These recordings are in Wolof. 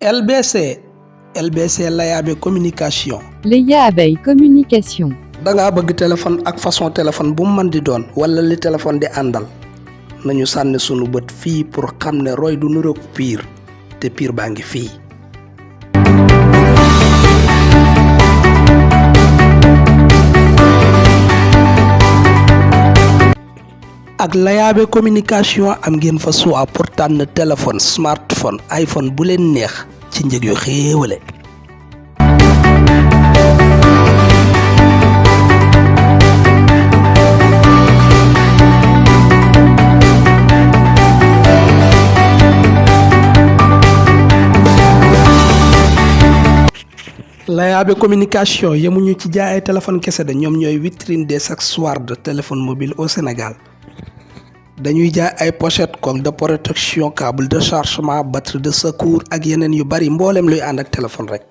LBC LBC Layaabe communication. Layaabe communication. da ngaa bëgg téléphone ak façon téléphone bu mu mën di doon wala li téléphone di àndal nañu sànni sunu bët fii pour xam ne roy du nuroog piir te piir baa ngi fii. ak Layaabe communication am ngeen fa choix pour tànn téléphone smartphone iPhone bu leen neex ci njëg yu xéewale. Layaabe communication yemuñu ci jaay ay téléphone kese de ñoom ñooy vitrine des accessoires de téléphone mobile au Sénégal. dañuy jaay ay pochette coque de protection câble de chargement batterie de secours ak yeneen yu bari mboolem luy ànd ak téléphone rek.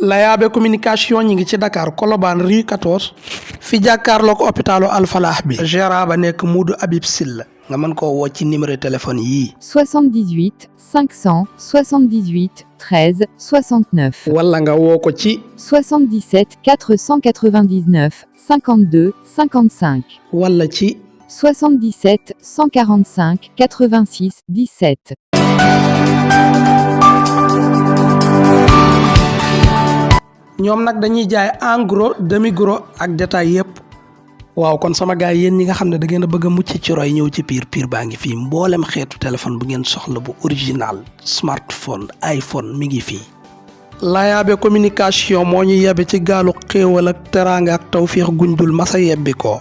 Layaabe communication ñi ngi ci Dakar Colobane rue 14 fi jàkkaarloog hôpitalu Alfalaah bi. gérant ba nekk Modou Habib Sylla nga mën koo woo ci numéro téléphone yii. 78 578 13 69. wala nga woo ko ci. 77 499 52 55. wala ci. 77 145 86 17. ñoom nag dañuy jaay en gros demi gros ak détail yépp. waaw kon sama gaay yéen ñi nga xam ne da ngeen a bëgg a mucc ci roy ñëw ci piir baa ngi fii mboolem xeetu téléphone bu ngeen soxla bu original smartphone iPhone mi ngi fii. Layaabe communication moo ñu yebbe ci gaalu xéewal ak teraanga ak tawféex guñdul masa yebbi ko.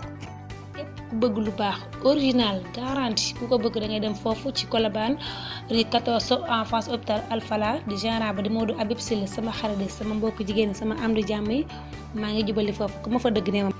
ku bëgg lu baax original garanti ku ko bëgg da ngay dem foofu ci Colobane rue 14 en face hôpital Alfalaah di gérant ba di Modou Habib Sylla sama xarit sama mbokk jigéen sama am di jàmm yi maa ngi jubali foofu ku ma fa dëgg ne ma